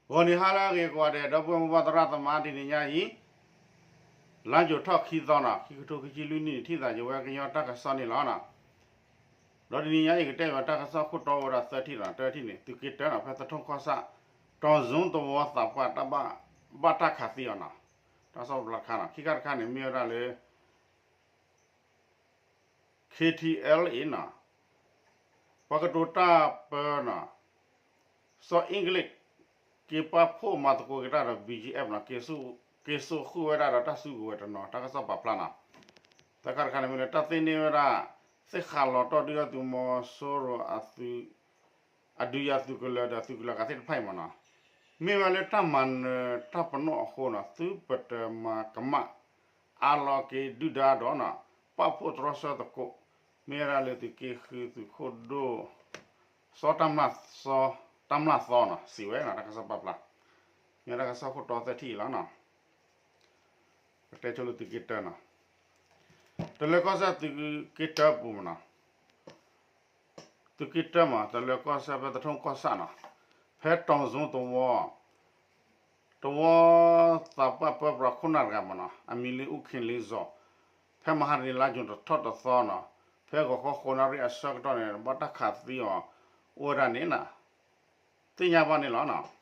ဂီၤနံၤဟါလၢအဂ့ၤကိးဂၤဒဲး ဒီပုၢ်ဝဲၢ်မိၢ်ပၢ်သရၣ်သမါ တနံၤညါအံၤ လါယူၤထီၣ်ခံသီနီၤ ခံကထိခံဆံလွံၢ်နံၣ် ထံၣ်သးယဝဲကညီတၢ်ကစီၣ်န့ၣ်လီၤ. ဒီးတနံၤညါအံၤ ကတဲဘၣ်တၢ်ကစီၣ်ခိၣ်တီဝဲဒၣ်သၢထံၣ်နီၤ တၢထံၣ်န့ၣ် သုးက့တၢနီၤ ဖဲသထူၣ်ကီၢ်ဆၣ် တီၢ်စုသဝီသးပှၢ်တၢ်ဘၣ် ဘၣ်တၢ်ခးသံအီၤနီၤ တၢ်ကစီၣ်ပျၢတခါနီၤ ခံခါတခါန့ၣ် မ့ၢ်ဝဲဒၣ်လၢ ခ့ထံအဲလ်အ့နီၤ ပှၤကတိၤတၢ်ပၢနီၤ စီၤအ့ကလံး က့ၤပာ်ဖှိၣ်မၤသကိးက့ၤတၢ်ဒီး ဘီၣ်ကၠံအ့ၣ်နီၤ က့ၤစိာ်ဃုာ်ဝဲဒၣ်ဒီးတၢ်စုကဝဲၤတနီၤ တၢ်ကစီၣ်ပာ်ဖျါနီၤ သၢခါတခါန့ၣ်မ့ၢ်လၢတၢ်သ့န့ၢ်ဝဲဒၣ် သ့ၣ်ဃးလီၤတီၢ်ဒုၣ်ဒါသုးမီၤစိရိၤအသုး အဒုးယၤသုးကလၢၤဒီးသုးကလၢၤဂၤသ့ၣ်တဖၣ်အံၤမ့ၢ်နီၤ မ့ၢ်ဝဲလၢတၢ်မၤနၢၤတၢ်ပနီၣ်အဃိနီၤ သုပတမၤကမၣ် အါလီၤက့ၤဒုၣ်ဒါဒီးနီၤ ပာ်ဖှိၣ်တြီဆၢသကိး မ့ၢ်ဝဲဒၣ်လၢသုးက့ဃုသုးခိၣ်ဒိၣ် စီၤတၢ်မျၢ်သီ တၢ်မျၢ်သီနီၤ စံးဝဲနီၤ တၢ်ကစီၣ်ပာ်ဖျါ မ့ၢ်တၢ်ကစီၣ်ခိၣ်တီသၢထံၣ်အံၤလီၤနီၤ ပတဲဆိလၢသုးက့တၢနီၤ တလၢကီၢ်ဆၣ်သုးက့တၢပူၤမ့ၢ်နီၤ သုးက့တၢမး တလၢကီၢ်ဆၣ်ဖဲသထူၣ်ကီၢ်ဆၣ်နီၤ ဖဲတီၢ်စုသဝီ သဝီသးပှၢ်ပၢပြးခိၣ်နၢ်တဂၤမ့ၢ်နီၤ အမံၤလၢအူခ့လ့စီၤ ဖဲမဟါတနံၤလါယူၤတထီၣ်တသီနီၤ ဖဲဂီၤခီဃိးနၣ်ရံၣ်အဆၢကတီၢ်န့ၣ် ဘၣ်တၢ်ခးသံအီၤ အိၣ်ဝဲဒၣ်န့ၣ်နီၤ သ့ၣ်ညါဘၣ်န့ၣ်လီၤနီၤ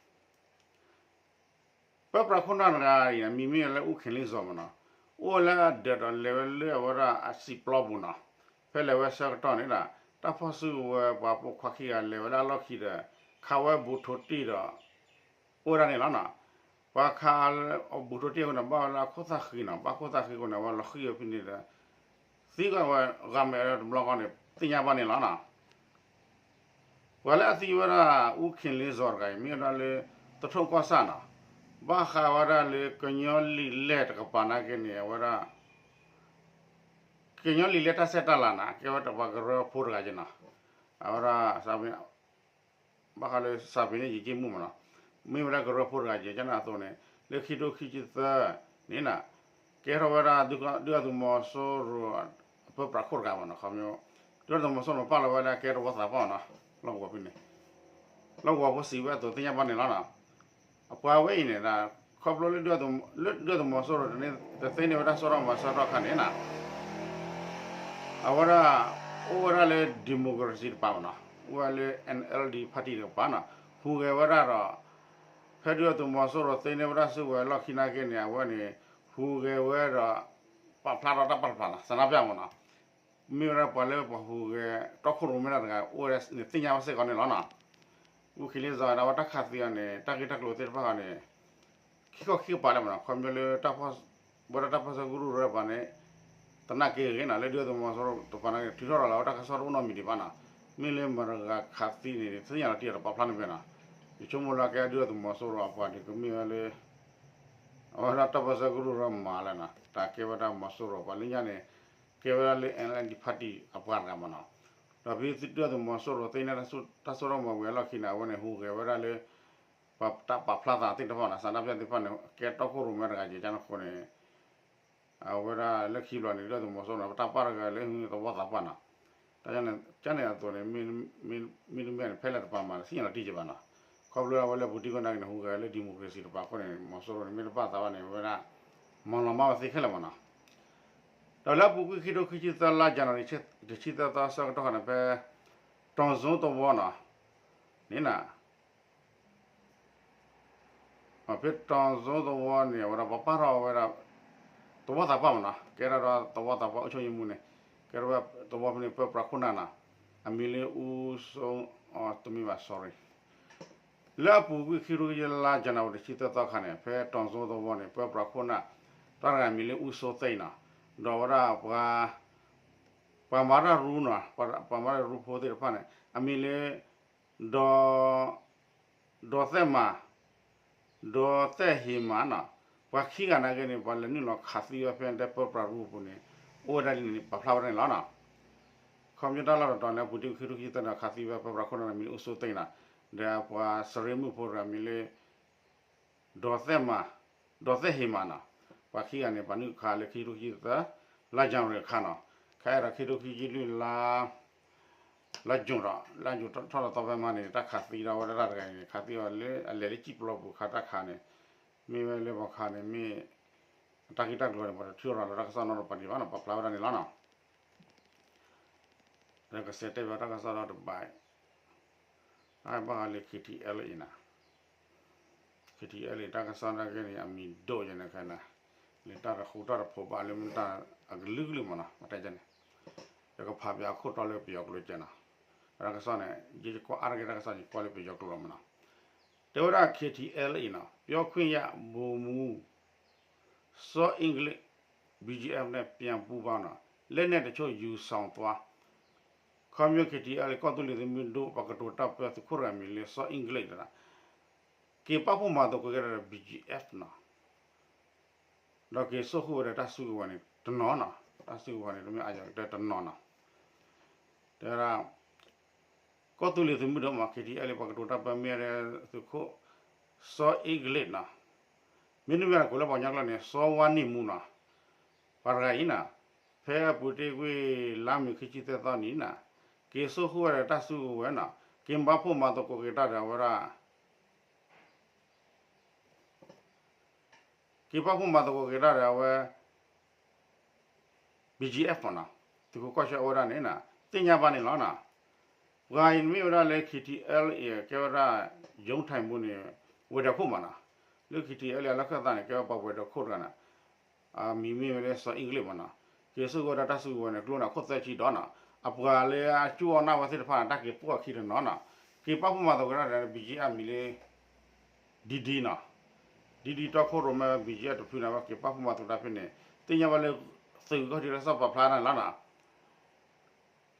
ပၢပြးခိၣ်နၢ်တဂၤအံၤ အမံၤမ့ၢ်ဝဲလၢအူခ့လ့စီၤမ့ၢ်နီၤ အိၣ်ဝဲလၢအဒၢးဒီးလဲၤဝဲလၢအဝဲဒၣ်အစံာ်ပျီပူၤနီၤ ဖဲလဲၤဝဲဆၢကတီၢ်န့ၣ်ဒီး တၢ်ဖီၣ်စုကဝဲၤပှၤပိာ်ခွါခံဂၤလဲၤဝဲလၢအလီၢ်ခံဒီး ခးဝဲဘူးထိးတံၢ်ဒီး အိၣ်ဝဲဒၣ်န့ၣ်လီၤနီၤ ပှၤခးဘူးထိးတံၢ်အဃိန့ၣ် ဘၣ်ဝဲလၢအခိၣ်သၣ်ဃံနီၤ ဘၣ်ခိၣ်သၣ်ဃံအဃိန့ၣ် အဝဲလီၤဃံၤဝဲဖဲန့ၣ်ဒီး သံကွၢ်ဝဲဂၤမဲာ်တဘျီဃီန့ၣ် သ့ၣ်ညါဘၣ်န့ၣ်လီၤနီၤ ပှၤလၢအသံဝဲဒၣ်အူခ့လ့စီၤတဂၤအံၤ မ့ၢ်ဝဲဒၣ်လၢ သထူၣ်ကီၢ်ဆၣ်နီၤ ဘၣ်ဃးဝဲဒၣ်လၢကညီလံာ်လဲၢ်တကပၤနာ်က့န့ၣ် အဝဲဒၣ် ကညီလံာ်လဲၢ်တၢ်ဆဲးတၢ်လၤနီၤ ကဲဝဲဒၣ်ပှၤကရၢဖိတဂၤက့နီၤ အဝဲဒၣ် ဘၣ်ဃးလၢ စးပ့ၤန့ၣ် ယက့မူၣ်မ့ၢ်နီၤ မ့ၢ်ဝဲဒၣ်ကရၢဖိတဂၤက့ ကန့ၣ်အသိးန့ၣ် လၢခံထိခံဆံသၢန့ၣ်နီၤ ကဲထီၣ်ဝဲဒၣ် ဒုၣ်ဒါသုးမီၤစိရိၤ အပၢပြးခိၣ်တဂၤမ့ၢ်နီၤ ခီဖျိ ဒုၣ်ဒါသုးမီၤစိရိၤပာ်လီၤဝဲလၢအကဲသဝီသးပှၢ်နီၤ လီၢ်ကဝီၤဖဲန့ၣ် လီၢ်ကဝီၤဖိစံးဝဲအသိးသ့ၣ်ညါဘၣ်န့ၣ်လီၤနီၤ အပှၤဝဲအံၤန့ၣ် ခီဖျိလၢ လၢဒုၣ်ဒါသုးမီၤစိရိၤ တသ့န့ၢ်ဝဲဒၣ်စိထီၣ်မၤစၢၤထီၣ်အခါန့ၣ်နီၤ အဝဲဒၣ် အိၣ်ဝဲဒၣ်လၢ democracy တကပၤမ့ၢ်နီၤ အိၣ်ဝဲလၢ NLD party တကပၤနီၤ ဟူးဂဲၤဝဲဒၣ်ဒီး ဖဲဒုၣ်ဒါသုးမီၤစိရိၤသ့န့ၢ်ဝဲဒၣ်စုကဝဲၤအလီၢ်ခံနာ်က့န့ၣ် အဝဲန့ၣ် ဟူးဂဲၤဝဲဒီး ပာ်ဖျါထီၣ်တၢ်ပာ်ဖျါနီၤ ဆန္ဒပြမ့ၢ်နီၤ မ့ၢ်ဝဲဒၣ်ပှၤလၢပှၤဟူးဂဲၤတီခိၣ်ရိၣ်မဲတၢ်တဂၤ အိၣ်ဝဲဒၣ်န့ၣ်သ့ၣ်ညါဘၣ်စ့ၢ်ကီးန့ၣ်လီၤနီၤ အူခ့လ့စီၤဒီးအဝဲတၢ်ခးသံအီၤန့ၣ် တၢ်ဂ့ၢ်တၢ်ကျိၤသ့ၣ်တဖၣ်အံၤန့ၣ် ခံခီခံကပၤလၢမ့ၢ်နီၤ ခီဖျိလၢ ဝဲဒၣ်တၢ်ပၢၢ်ဆၢကရူၢ်ကရၢတကပၤန့ၣ် သနာ်က့ဂ့ၤနီၤ လၢဒုၣ်ဒါသုးမီၤစိရိၤတကပၤန့ၣ် ထုးထီၣ်လီၤလၢတၢ်ကစီၣ်တအိၣ်နီတမံၤဒံးဘၣ်နီၤ မ့ၢ်လၢမတၤတဂၤခးသံန့ၣ် သ့ၣ်ညါလီၤတံၢ်ဒီးပာ်ဖျါန့ၣ်ဖဲနီၤ ယဆိကမိၣ်လၢကဲဒုၣ်ဒါသုးမီၤစိရိၤအပှၤဒ်ကမ့ၢ်ဝဲလၢ အဝဲဒၣ်တၢ်ပၢၢ်ဆၢကရူၢ်ကရၢမၤလၢနီၤ တၢ်ကဲဝဲဒၣ်မီၤစိရိၤပှၤလၢညါန့ၣ် ကဲဝဲဒၣ်လၢ NLD party အပှၤတဂၤမ့ၢ်နီၤ ဒီးဖဲဒုၣ်ဒါသုးမီၤစိရိၤသ့န့ၢ်တၢ်စိထီၣ်မၤဝံၤအလီၢ်ခံန့ၣ် အဝဲန့ၣ်ဟူးဂဲၤဝဲဒၣ်လၢ ပှၤတၢ်ပာ်ဖျါသးသ့ၣ်တဖၣ်နီၤ ဆန္ဒပြသ့ၣ်တဖၣ်န့ၣ် ကဲတီခိၣ်ရိၣ်မဲတဂၤက့ၤကန့ၣ်အဃိန့ၣ် အဝဲဒၣ်လၢခံဘျီန့ၣ် ဒုၣ်ဒါသုးမီၤစိရိၤန့ၣ် ပတၢ်ပာ်တဂၤလၢသဝီသးပှၢ်နီၤ တၢ်ကန့ၣ်အသိးန့ၣ် မ့တမ့ၢ်န့ၣ် ဖဲလဲၣ်တပၤမး သ့ၣ်ညါလီၤတံၢ်က့ၤဘၣ်နီၤ ခီဖျိအဝဲလၢပူၤတံၢ်ခိၣ်နာ်က့န့ၣ် ဟူးဂဲၤလၢ democracy တကပၤအဃိန့ၣ် မီၤစိရိၤန့ၣ် မ့ၢ်တဘၣ်သးဘၣ်န့ၣ် အဝဲဒၣ် မၤလီၤမၢ်ဝဲသ့ခဲလၢာ်မ့ၢ်နီၤ ဒီးလၢအပူၤကွံာ်ခံထိခံဆံသၢလါယနူၤအါရံၤ တဆံသၢသီအဆၢကတီၢ်ခါန့ၣ် ဖဲ တီၢ်စုသဝီနီၤ န့ၣ်နီၤ ဖဲတီၢ်စုသဝီန့ၣ် အဝဲဒၣ်ပှၤပာ်ထီၣ်ဝဲဒၣ် သဝီသးပှၢ်မ့ၢ်နီၤ ကဲထီၣ်ဒီးသဝီသးပှၢ်အုပ်ချုပ်ရေးမှူးန့ၣ် ကဲထီၣ်ဝဲသဝီဖဲန့ၣ် ပၢပြးခိၣ်နၢ်နီၤ အမံၤလၢအူစိ တမ့ၢ်ဘၣ် sorry လၢအပူၤကွံာ်ခံထိခံဆံလါယနူၤအါရံၤ တဆံသၢသီခါန့ၣ် ဖဲတီၢ်စုသဝီန့ၣ် ပၢပြးခိၣ်နၢ် တၢ်တဂၤမံၤလၢအူစိသ့ၣ်နီၤ ဒီးဝဲဒၣ်ပှၤ ပှၤမၤတၢ်ရူနီၤ ပှၤမၤတၢ်ရူဖိသ့ၣ်တဖၣ်န့ၣ် အမံၤလၢ ဒီး ဒီးသဲၣ်မး ဒီးသဲၣ်ဟ့ၣ်မးနီၤ ပှၤခံဂၤနာ်က့န့ၣ် ပှၤလဲၤနုာ်လီၤခးသံဝဲဖဲတဲပၢပြးရူအပူၤန့ၣ် အိၣ်ဝဲဒၣ်လံန့ၣ် ပာ်ဖျါဝဲဒၣ်န့ၣ်လီၤနီၤ ခီဖျိတၢ်လီၢ်တတီၤန့ၣ် အပူၤကွံာ်ခံထိခံဆံသၢန့ၣ် ခးသံဝဲပၢပြးခိၣ်နၢ်န့ၣ် မံၤလၢအူစိသ့ၣ်နီၤ ဒီးပှၤစရ့မုၣ်ဖိတဂၤမံၤလၢ ဒီးသဲၣ်မး ဒီးသဲၣ်ဟ့ၣ်မးနီၤ ပှၤခံဂၤန့ၣ် ပာ်နုာ်ခးလၢခံထိခံဆံသၢ လါယနူၤအါရံၤအခါနီၤ ခဲအံၤဒီးခံထိခံဆံလွံၢ်လါ လါယူၤဒီး လါယူၤထီၣ်ဒီးသီဖဲမဟါန့ၣ် တၢ်ခးသံဒီးဝဲဒၣ်တဂၤအံၤန့ၣ် ခးသံအီၤလၢအလဲၤလၢကံၣ်ပျီပူၤခးတၢ်ခးန့ၣ် မ့ၢ်ဝဲလၢပှၤခးန့ၣ် မ့ၢ် အတၢ်ဂ့ၢ်တၢ်ကျိၤန့ၣ် ပှၤတထံၣ်အီၤလီၤလၢတၢ်ကစီၣ်နီတပၤဒံးဘၣ်နီၤ ပာ်ဖျါဝဲဒၣ်န့ၣ်လီၤနီၤ. ဒီးကစဲးတဲဘၣ်တၢ်ကစီၣ်နီတဘး အဘၣ်ဃးလၢ K T L A နီၤ K T L A တၢ်ကစီၣ်နာ်က့န့ၣ် အမံၤဒိၣ်ယဲန့ၣ်ခဲန့ၣ် လၢတၢ်တဃူတၢ်တဖိးဘၣ်လၢမ့ၢ်တၢ်အကလုာ်ကလုာ်မးနီၤ ပတဲန့ၣ် တကဖးပၠးအခိၣ်တီလၢပယီၤကျိၤကဲနီၤ တၢ်ကစီၣ်န့ၣ် ယကွၢ်အါတက့ၢ်တၢ်ကစီၣ်န့ၣ် ကွၢ်လၢပယီၤကျိၤလီၤမးနီၤ တဲဝဲဒၣ် K T L A နီၤ ပြောခွင့်ရ ဗိုလ်မှူး စီၤအ့ကလံး ဘီဂျီအ့ဖ် နဲ့ ပြန်ပူးပေါင်း နီၤ လက်နက်တချို့ယူဆောင်သွား ခီဖျိ K T L A ကီၢ်သူလ့ၤသုးမုၢ်ဒိၣ် ပှၤကတိၤတၢ်ပၢသုးခိၣ်တဂၤမံၤလၢ စီၤအ့ကလံး တဒၣ် က့ၤပာ်ဖှိၣ်မၤသကိးက့ၤဒီး ဘီဂျီအ့ဖ် နီၤ ဒီးက့ၤစိာ်ဃုာ်ဝဲဒီးတၢ်စုကဝဲၤန့ၣ်တနီၤနီၤ တၢ်စုကဝဲၤန့ၣ် တမ့ၢ်အါယၤကတၢၢ်တနီၤနီၤ တဲဝဲဒၣ် ကီၢ်သူလ့ၤသုးမုၢ်ဒိၣ်မး K T L A ပှၤကတိၤတၢ်ပၢမ့ၢ်ဝဲဒၣ်သုးခိၣ် စီၤအ့ကလံး နီၤ မ့တမ့ၢ်ကိးလၢပှၤကညီကျိာ်န့ၣ် စီၤဝါနံၣ်မူ နီၤ ပှၤတဂၤအံၤနီၤ ဖဲအပူၤတ့ၢ်ကွံာ်လါမ့ၤခံဆံသၢသီန့ၣ်နီၤ က့ၤစိာ်ဃုာ်ဝဲဒီးတၢ်စုကဝဲၤနီၤ က့ၤပာ်ဖှိၣ်မၤသကိးက့ၤတၢ်ဒီးအဝဲဒၣ် က့ၤပာ်ဖှိၣ်မၤသကိးက့ၤတၢ်ဒီးအဝဲ ဘီဂျီအ့ဖ် မးနီၤ သုးခိၣ်ကီၢ်ဆၢအိၣ်ဝဲဒၣ်န့ၣ်နီၤ သ့ၣ်ညါဘၣ်န့ၣ်လီၤနီၤ ပှၤအံၤမ့ၢ်ဝဲဒၣ်လၢ K T L A ကဲဝဲဒၣ် ယိထၢၣ်မူန့ၣ် ဝဲၤဒၢးခိၣ်မးနီၤ လၢ K T L A အလီၢ်ခၢၣ်သးန့ၣ် ကဲဝဲပှၤဝဲၤဒၢးခိၣ်တဂၤနီၤ အမံၤမ့ၢ်ဝဲလၢစီၤအ့ကလံးမးနီၤ က့ၤစိာ်ဃုာ်ဝဲဒၣ်တၢ်စုကဝဲၤန့ၣ် ကျိန့ၣ်အခိၣ်သၢဆံဒီးနီၤ အပှၤလၢအကၠူအီၣ်နၢ်ဝဲသ့ၣ်တဖၣ်န့ၣ် တၢ်က့ၤပိာ်အခံတနီၤနီၤ က့ၤပာ်ဖှိၣ်မၤသကိးက့ၤတၢ်ဒီး ဘီဂျီအ့ဖ် မံၤလၢ ဒံဒံနီၤ ဒံဒံတီခိၣ်ရိၣ်မဲ ဘီဂျီအ့ဖ် တဖုန့ၣ် အဝဲက့ၤပာ်ဖှိၣ်မၤသကိးတၢ်ဖဲန့ၣ် သ့ၣ်ညါဘၣ်လၢ သုးကီၢ်ထံတၢ်ကစီၣ်ပာ်ဖျါန့ၣ်လီၤနီၤ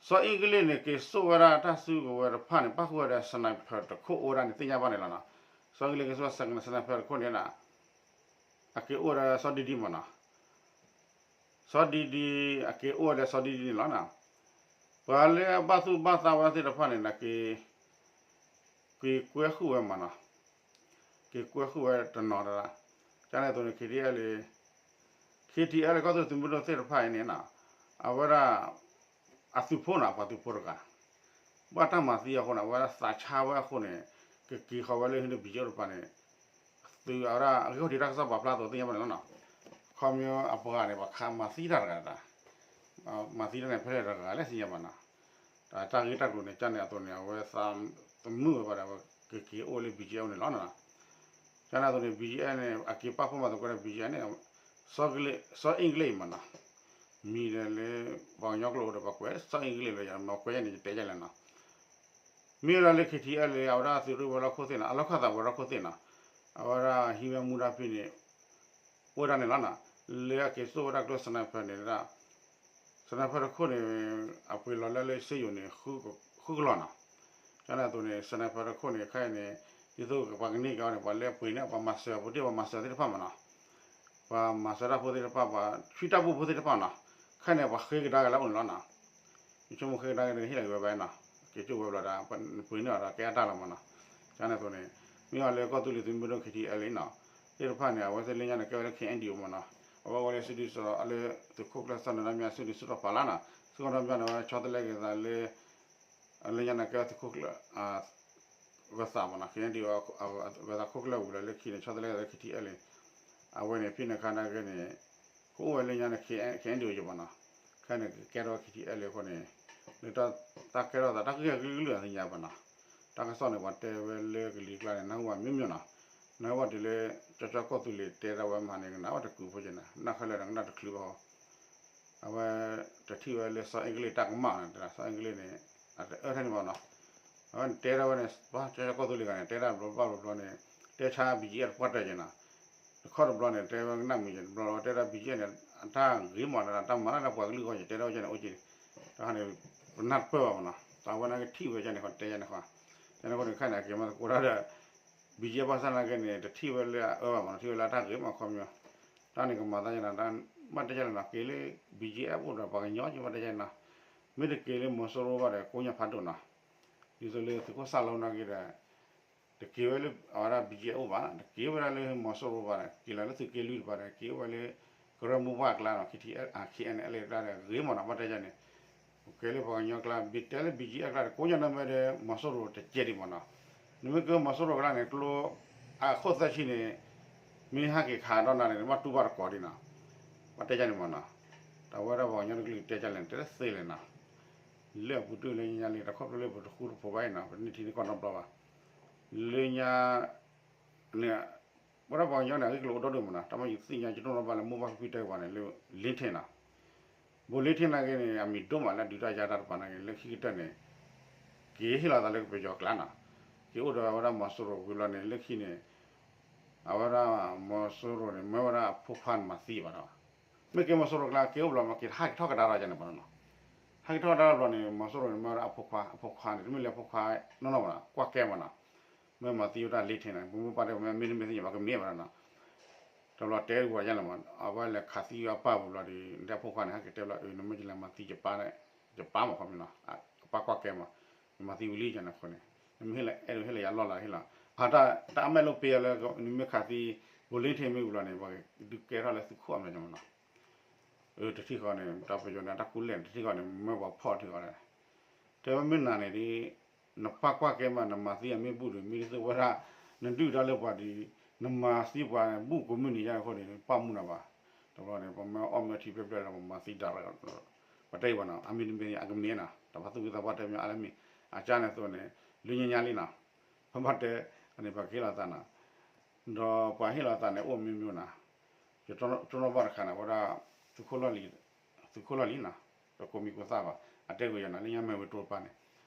စီၤအ့ကလံးန့ၣ် က့ၤစိာ်ဝဲဒၣ်တၢ်စုကဝဲၤတဖၣ်န့ၣ် ပၣ်ဃုာ်ဝဲဒီး sniper တခိၣ်အိၣ်ဝဲဒၣ်န့ၣ် သ့ၣ်ညါဘၣ်န့ၣ်လီၤနီၤ စီၤအ့ကလံးက့ၤစိာ် sniper တခိၣ်န့ၣ် အက့ၤအိၣ်ဝဲဒီးစီၤဒံဒံမးနီၤ စီၤဒံဒံ အက့ၤအိၣ်ဝဲဒီးစီၤဒံဒံန့ၣ်လီၤနီၤ ပှၤလၢအဘၣ်သူၣ်ဘၣ်သးဝဲသ့ၣ်တဖၣ်န့ၣ် က့ၤ က့ၤကွဲဃုာ်ဝဲမးနီၤ က့ၤကွဲဃုာ်ဝဲတနီၤတဒၣ် ကန့ၣ်အသိးန့ၣ် K T L K T L ကီၢ်သူလ့ၤသုးမုၢ်ဒိၣ်သ့ၣ်တဖၣ်အံၤန့ၣ်နီၤ အဝဲဒၣ် အသုးဖိနီၤ ပှၤသုးဖိတဂၤ ဘၣ်တၢ်မၤသံအဃိန့ၣ် အဝဲဒၣ်သးဆါဝဲအဃိန့ၣ် ကက့ၤဃီၤဝဲလၢဟံးန့ၢ် ဘီကၠိတပၤန့ၣ် သုးအဝဲဒၣ်အဂ့ၢ်ခီၣ်ထံးတၢ်ကစီၣ်ပာ်ဖျါအသိးသ့ၣ်ညါဘၣ်န့ၣ်လီၤနီၤ. ခီဖျိအပှၤန့ၣ် ပှၤခးမၤသံတၢ်တဂၤတၢ် မၤသံတၢ်န့ၣ် ဖဲလဲၣ်တဂၤလဲၣ်သ့ၣ်ညါဘၣ်နီၤ. တၢ်ဂ့ၢ်တၢ်ကျိၤန့ၣ် ကန့ၣ်အသိးန့ၣ် အဝဲသးသမုာ်ဝဲဘၣ်ဒီး အဝဲကက့ၤအိၣ်လၢ ဘီကၠိန့ၣ်လီၤနီၤ. ကန့ၣ်အသိးန့ၣ် ဘီကၠိန့ၣ် အက့ၤပာ်ဖှိၣ်မၤသကိးဒီး ဘီကၠိန့ၣ် စီၤအ့ကလံးမးနီၤ. မံၤဒီးလၢ ပှၤကညီကျိာ်ဒီး ပှၤကွဲးစီၤအ့ကလံးလီၤ ယမ့ၢ်ကွဲးယဲန့ၣ် ယတဲယဲလဲၣ်နီၤ. မ့ၢ်ဝဲဒၣ်လၢ KTLA အဝဲဒၣ်သုးရ့ၣ်ဝဲၤလီၢ်ခိၣ်သ့ၣ်နီၤ အလီၢ်ခၢၣ်သးဝဲၤလီၢ်ခိၣ်သ့ၣ်နီၤ အဝဲဒၣ်ဟံးဝဲမူဒါဖဲန့ၣ် အိၣ်ဝဲဒၣ်န့ၣ်လီၤနီၤ. လၢအက့ၤစိာ်ဝဲဒၣ်ကျိ sniper န့ၣ်ဒၣ် sniper တခိၣ်န့ၣ် အပှ့ၤလီၤလၢလၢစ့ယိၤန့ၣ် ဃုကလီၤနီၤ. ကန့ၣ်အသိးန့ၣ် sniper တခိၣ်န့ၣ် ခဲအံၤန့ၣ် ဒ်သိးပှၤကန့ၢ်က့ၤအီၤန့ၣ် ပှၤလၢပှ့ၤန့ၢ် ပှၤမၤစၢၤဖိသ့ၣ် ပှၤမၤစၢၤသ့ၣ်တဖၣ်မးနီၤ ပှၤမၤစၢၤတၢ်ဖိသ့ၣ်တဖၣ် ပှၤထွံၣ်တၢ်ဘူၣ်ဖိသ့ၣ်တဖၣ်နီၤ ခဲအံၤန့ၣ် ပှၤဃ့ကဒါက့ၤလၢအအိၣ်န့ၣ်လီၤနီၤ. ယဆိကမိၣ်ဃ့ကဒါက့ၤန့ၣ် ဟ့ၣ်လီၤက့ၤဝဲဘၣ်နီၤ က့ၤကၠိဝဲဘျီဒီး ပှ့ၤန့ၢ်အီၤဒီးကဲအတၢ်လီၤမးနီၤ. ကန့ၣ်အသိးန့ၣ် မ့ၢ်အီၤလၢကီၢ်သူလ့ၤသုးမုၢ်ဒိၣ် KTLA နီၤ သ့ၣ်တဖၣ်န့ၣ် အဝဲသ့ၣ်လၢညါန့ၣ် ကဲဝဲလၢ KNDO မးနီၤ အဝဲဝဲလၢစုဒုးစီၤလၢသုးခိၣ်ကျၢၢ်စီၤနဒါမၠါ စုဒုးစုတီၤဖးလၢ်နီၤ စုတီၤဖးလၢ်န့ၣ် အဝဲဆီတလဲက့ၤသးလၢ လၢညါန့ၣ် ကဲဝဲသုးခိၣ်ကျၢၢ် ဂၢၤသးမးနီၤ KNDO ဂၢၤသးခိၣ်ကျၢၢ်ဝံၤလီၤလၢခံန့ၣ် ဆီတလဲက့ၤသးလၢ KTLA အဝဲန့ၣ် ဖဲန့ၣ်အခါနာ်က့န့ၣ် ကအိၣ်ဝဲလၢညါန့ၣ် KNDO ယဘၣ်နီၤ ခဲအံၤန့ၣ် ကကဲထီၣ်ဝဲ KTLA အဃိန့ၣ် လၢတၢ်ကဲထီၣ်သးတၢ်ဂ့ၢ်ကလုာ်ကလုာ်အသ့ၣ်ညါဘၣ်နီၤ. တၢ်ကစီၣ်န့ၣ် ပှၤတဲဝဲလၢကလံၤကျါန့ၣ် နၢ်ဟူဘၣ်မျိုးမျိုးနီၤ နၢ်ဟူဘၣ်တုၤလၢ ကၠီကၠီကီၢ်သူလ့ၤတဲဒၣ်ဝဲမဟါန့ၣ် ကနၣ်ဝဲတကုာ်ဖိက့ၤနီၤ နၢ်ခဲလၢာ်ဒီးကနၣ်တချုးဘၣ် အဝဲ တထံၣ်ဝဲလၢစီၤအ့ကလံးတၢ်ကမၣ်န့ၣ် တၢ်စီၤအ့ကလံးန့ၣ် အတအၢထဲန့ၣ်ဘၣ်နီၤ. အဝဲန့ၣ်တဲဒၣ်ဝဲန့ၣ် ပှၤကၠီကၠီကီၢ်သူလ့ၤဂၤန့ၣ် တဲဒၣ်ဘျီဘျီဘျီဘျီန့ၣ် တဲဆါ ဘီကၠ့ တပှၢ်တၢၢ်က့ၤနီၤ. တခီတဘျီန့ၣ် တဲဝဲကနၣ်မံၤက့ၤ တဘျီတဲဒၣ် ဘီကၠ့ န့ၣ် အတၢ်ဂ့ၤမး တၢ်မၤတၢ်လၢပှၤကလုာ်အဂီၢ်က့ၤ တဲဒၣ်ဝဲကန့ၣ် အိၣ်က့ၤ တၢ်ခါန့ၣ် ပနၢ်တပၢၢ်ဘၣ်မးနီၤ တၢ်ဝဲန့ၣ်ကထံၣ်ဝဲကန့ၣ် တဲယဲန့ၣ်ဃီ ကန့ၣ်အဃိန့ၣ် ခဲအံၤန့ၣ် အက့ၤမၤသကိးတၢ်ဒီး ဘီကၠ့ ဘၣ်ဆၣ်နာ်က့န့ၣ် တထံၣ်ဝဲလၢအအၢဘၣ်မးနီၤ ထံၣ်ဝဲလၢအတၢ်ဂ့ၤမးခီပညီ တၢ်န့ၣ်ကမၤသးယဲနီၤ ဘၣ်တဲယဲလီၤနီၤ က့ၤလၢ ဘီကၠ့ အိၣ်ဒီးပှၤကညီက့ၤ ဘၣ်တဲယဲနီၤ မ့ၢ်တက့ၤလၢမီၤစိရိၤဘၣ်ဒီး ကိးညါဖးဒိၣ်နီၤ ဒ်သိးလၢသုးခိၣ်စၢ်လိနာ်က့ဒီး တက့ၤဝဲလၢအဝဲဒၣ် ဘီကၠ့ အအိၣ်ဘၣ် တက့ၤဝဲဒၣ်လၢမီၤစိရိၤဘၣ်ဒီး က့ၤလီၤလၢသုးက့လွံၢ်တပၤဒီး က့ၤအိၣ်ဝဲလၢ ကရၢမိၢ်ပှၢ်အကျါနီၤ KNLA အကျါဒီး ဂ့ၤမးနီၤ ဘၣ်တဲယဲန့ၣ် ကဲလၢပှၤကညီကျါ ဘၣ်တဲလၢ ဘီကၠံအၣ်ကျါဒီး ကိးညါနမဲဒီး မီၤစိရိၤတကဲဒံးမ့ၢ်နီၤ, နမ့ၢ်ကမီၤစိရိၤကျါန့ၣ် ကျိ အခိၣ်သၢဆံန့ၣ် မ့ၢ်ဟဲက့ၤခးဒီးနၤန့ၣ် နဘၣ်တူၢ်ဘၣ်တကိးဒံးနီၤ, ဘၣ်တဲဒ်န့ၣ်မ့ၢ်နီၤ, တၢ်ဝဲဒၣ်ပှၤကညီတကလုာ်တဲဒ်လဲၣ်န့ၣ် တဲသ့လဲၣ်နီၤ, လၢအပူၤတ့ၢ်လၢညါလံ တၢ်ခီဖျိလၢပတဃူတဖိးဘၣ်အံၤနီၤ ပတန့ၢ်ထံန့ၢ်ကီၢ်နီတဘျီဘၣ်, လၢညါ န့ၣ် ဝဲဒၣ်ပှၤကညီန့ၣ် အဂ့ၢ်ကလိာ်အိၣ်ဒီဒူၣ်မ့ၢ်နီၤ, တၢ်မ့ၢ်ယသ့ၣ်ညါ ယတိၢ်နီၣ်ဘၣ်လၢမိၢ်ပၢ်ဖံဖုတဲပှၤန့ၣ်လၢ လ့ထ့ၣ်နီၤ, ဘိလ့ထ့ၣ်နာ်က့န့ၣ် အမံၤဒိၣ်မးလၢအဒုးတၢ်ယၤတၢ်တပၤနာ်က့ လၢခံကတၢၢ်န့ၣ် က့ၤဟ့ၣ်လီၤသးလၢပယီၤကျါနီၤ, က့ၤအိၣ်ဒီးဝဲဒၣ်မီၤစိရိၤဝံၤဘျီန့ၣ် လၢခံန့ၣ် အဝဲဒၣ်မီၤစိရိၤန့ၣ် မၢဝဲဒၣ်အဖိခွါန့ၣ်မၤသံဘၣ်နီၤ, မ့ၢ်က့ၤမီၤစိရိၤကျါ က့ၤအိၣ်ဘျီမ့ၢ်က့ၤဟးက့ၤထီၣ်ကဒါထီၣ်ယၤန့ၣ်ဘၣ်နီၤ, ဟးက့ၤထီၣ်ကဒါထီၣ်ဘျီန့ၣ် မီၤစိရိၤန့ၣ် မၢဝဲဒၣ်အဖိခွါ အဖိခွါန့ၣ် တမ့ၢ်လၢအဖိခွါနီၢ်နီၢ်ဘၣ်နီၤ ကွၢ်ကဲမ့ၢ်နီၤ, မ့ၢ်မၤသံဝဲဒၣ်လ့ထ့ၣ်န့ၣ် ပမိၢ်ပၢ်တဲ မ့မ့ၢ်တမ့ၢ်သ့ၣ်ညါ ပှၤကမ့ၢ်ဘၣ်နီၤ, တဘျီတဲဝဲယဲၢ်လီၤမး အဝဲလဲၤခးသံအပၢ်ပူၤဘျီဒီး တဲအဖိခွါန့ၣ် ဟဲက့ၤတဲဘျီ အၢ နမ့ၢ်ကလဲၤမၤသံယပၢ် ယပၢ်မးခီပညီနီၤ, အပၢ်ကွၢ်ကဲမး, နမၤသံဝံၤလံယၤန့ၣ်အဃိန့ၣ် နမ့ၢ်ဟ့ၣ်လီၤအဲၣ်ဒိးဟ့ၣ်လီၤယၤလီၢ်လၤဟ့ၣ်လီၤ, အတၢ်အမဲာ်လိပ့ၤယၤလၢ နမ့ၢ်ခးသံ ဘိလ့ထ့ၣ်မ့ၢ်ဝံၤလီၤန့ၣ် ပှၤဒုးကဲထီၣ်လၢသုးခိၣ်အမဲာ်ညါမးနီၤ, တထံၣ်ဃီန့ၣ် တၢ်ပယီၤန့ၣ် တၢ်ကူလဲၣ်န့ၣ် တထံၣ်ဃီန့ၣ် မ့ၢ်ပှၤဖီၣ်ထံဃီန့ၣ် တဲဝဲမ့ၢ်နၤန့ၣ်ဒီး နပၢ်ကွၢ်ကဲမး နမၤသံအမ့ၢ်ဘူၣ်ဒီး မ့ၢ်ဒ်သိးဝဲဒၣ် နဒုၣ်ဒါလၢပှၤဒီး နမၤသံပှၤဘူၣ်ကိးမုၢ်နံၤယါအဃိန့ၣ် ပၢ်မူနၤဘၣ်, တဘျီန့ၣ် ပမ့ၢ်အီၣ်မ့ၢ်ထံဖျၢၣ်ဖျၢၣ်ဒီး ပမၤသံဒၣ်ရၣ်, ပတဲအံၤဘၣ်နီၤ အမံၤတမံၤန့ၣ် အကမ့ၢ်နီၤ တၢ်ပှၤသူၣ်က့သးပှၢ်တဲမ့ၢ်အါလၢမ့ၢ် အကၢ်န့ၣ်အသိးန့ၣ် လၢညါညါလံနီၤ, ပဘၣ်တဲ အန့ၣ်ပှၤကဟ့ၣ်လီၤသးနီၤ, ဒီးပှၤဟ့ၣ်လီၤသးန့ၣ် အိၣ်မ့ၢ်မ့ၢ်နီၤ, ယတိၢ်နီၣ်ဘၣ်တခါန့ၣ် ဝဲဒၣ် သုးခိၣ်လီၢ်လံၤ, သုးခိၣ်လီၢ်လံၤနီၤ, ပကိးမံၤကိးသၣ်ဘၣ်, အတဲဂ့ၤယၤနီၤ လၢညါမ့ၢ်ဝဲတိၢ်တပၤန့ၣ်,